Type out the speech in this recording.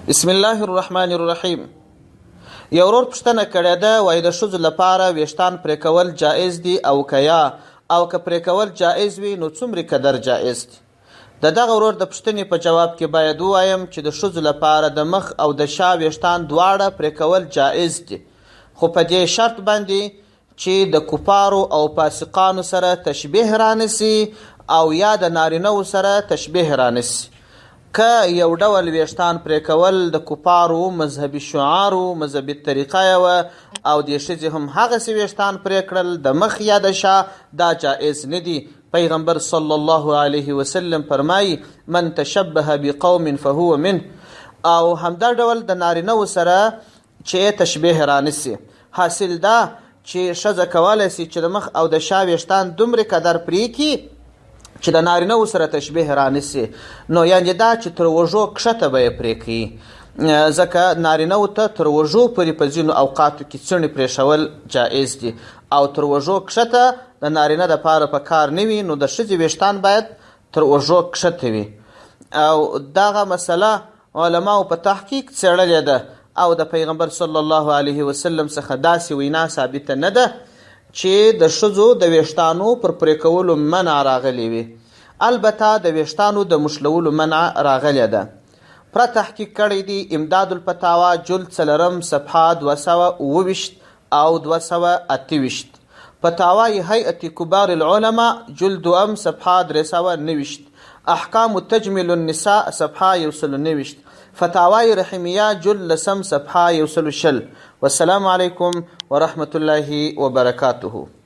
بسم الله الرحمن الرحیم. یو ورور پوښتنه کړې ده، وایي د ښځو لپاره ویښتان پرې کول جایز دي او که یا، او که پرې کول جایز وي نو څومرې قدر جایز دي؟ د دغه ورور د پوښتنې په جواب کې باید ووایم چې د ښځو لپاره د مخ او د شا ویښتان دواړه پرې کول جایز دي، خو په دې شرط باندې چې د کفارو او فاسقانو سره تشبیه رانسي او یا د نارینه وو سره تشبیه رانسي. که یو ډول ویښتان پرې کول د کفارو مذهبي شعار و، مذهبي طریقه یې وه او دې ښځې هم هغسې ویښتان پرې کړل د مخ یا د شا، دا جایز نه دي. پیغمبر صلی الله علیه وسلم فرمایي: من تشبه بقوم فهو منه. او همدا ډول د نارینه وو سره چې تشبیه رانسي. حاصل دا چې ښځه کولی سي چې د مخ او د شا ویښتان دومره قدر پرې کړي چې د نارینه وو سره تشبیه رانسي، نو یعنې دا چې تر وږو کښته به یې پرې کوي، ځکه نارینه وو ته تر وږو پورې په ځینو اوقاتو کې څڼې پرېښول جایز دي او تر وږو کښته د نارینه دپاره په کار نه وي، نو د ښځې ویښتان باید تر اوږو کښته وي. او دغه مسله علماو په تحقیق څېړلې ده او د پیغمبر صلی الله علیه وسلم څخه داسې وینا ثابته نه ده چې د ښځو د ویښتانو پر پرې کولو منع راغلې وي، البته د ویښتانو د مښلولو منع راغلې ده. پوره تحقیق کړی دی امداد الفتاوا جلد څلورم صفحه 227 او 228، فتاوای هیئت کبار العلماء جلد دوم صفحه 329، احکام تجمیل النساء صفحه 129، فتاوای رحیمیه جلد لسم صفحه 120. والسلام علیکم ورحمت الله وبرکاته.